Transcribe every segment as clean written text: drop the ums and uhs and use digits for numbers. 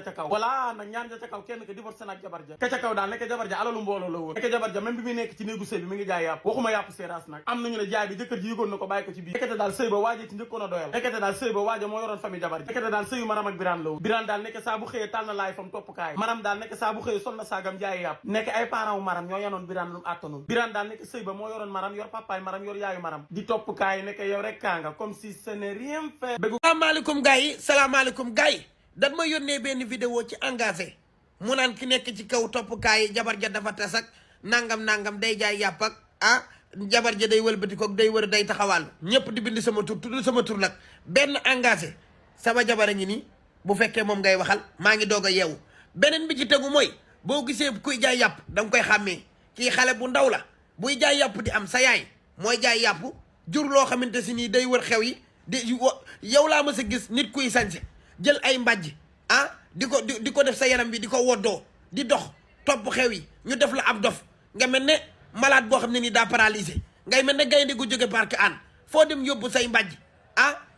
ca kaw voilà nag ñaan ja ca kaw kenn ka divorcé nag jabar ja ka ca kaw daal nekk jabar ja alalu mbooloo la woon nekk jabar ja même bi muy nekk ci néegu sëy bi mi ngi jaay yàpp waxuma yàpp séeraas nag am nañu ne jaay bi jëkkër ji yëgoon na ko bàyyi ko ci biir nekkete daal sëy ba waaje ci njëkkoon a doyal nekkete daal sëy ba waaja moo yoroon famille jabar ji nekkete daal sëyu maram ak biraan la woon biraan daal nekk saa bu xëyee tàll na laay fam topp kaay maram daal nekk saa bu xëyee sol na saagam jaay yàpp nekk ay parents wu maram ñoo yanoon biraan lu mu àttanoon biraan daal nekk sëy ba moo yoroon maram yor papaay maram yor yaayu maram di topp kaay nekk yow rek kaa nga comme si ce n'est rien fait salaamaaleykum gars yi salaamaaleykum gars yi dan ma yónnee benn vidéo ci engagé mu naan ki nekk ci kaw toppkaay jabar ja dafa tas ak nangam day jaay yàpp ak jabar ja day wëlbati ko day wër day taxawal ñëpp di bind sama tur tudd sama tur nag benn engagé sama jabar a ngi nii bu fekkee moom ngay waxal maa ngi doog a yeewu beneen bi ci tegu mooy boo gisee kuy jaay yàpp da nga koy xàmmee kii xale bu ndaw la buy jaay yàpp di am sa yaay mooy jaay yàpp jur loo xamante si nii day wër xew yi di yow laa mës a gis nit kuy sañse jël ay mbàjj di ko def sa yaram bi di ko woddoo di dox topp xew yi ñu def la ab dof nga mel ne malade boo xam ne nii daa paralysé ngay mel ne gaynde gu jóge parc an foo dem yóbbu say mbàjj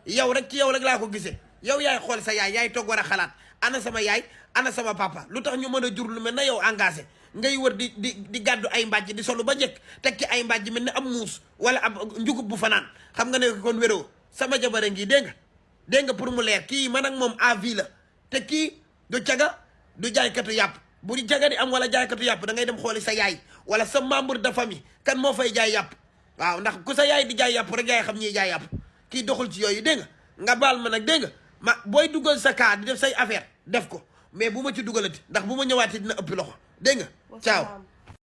yow rek ci yow rek laa ko gisee yow yaay xool sa yaay toog war a xalaat ana sama yaay ana sama papa lu tax ñu mën a jur lu mel ne yow engagé ngay wër di gàddu ay mbàjj di solu ba njëkk tekki ay mbàjj mel ne am muus wala ab njugub bu fanaan xam nga ne kon wéroo sama jabara ngi dégg nga pour mu leer kii man ak moom à vie la te kii du caga du jaaykatu yàpp bu di caga di am wala jaaykatu yàpp da ngay dem xooli sa yaay wala sa membre de famille kan moo fay jaay yàpp waaw ndax ku sa yaay di jaay yàpp rek yaay xam ñiy jaay yàpp kii doxul ci yooyu dégg nga baal ma nag dégg nga booy dugal sa kaa di def say affaire def ko mais bu ma ci dugalati ndax bu ma ñëwaatee dina ëppi loxo dégg nga ciao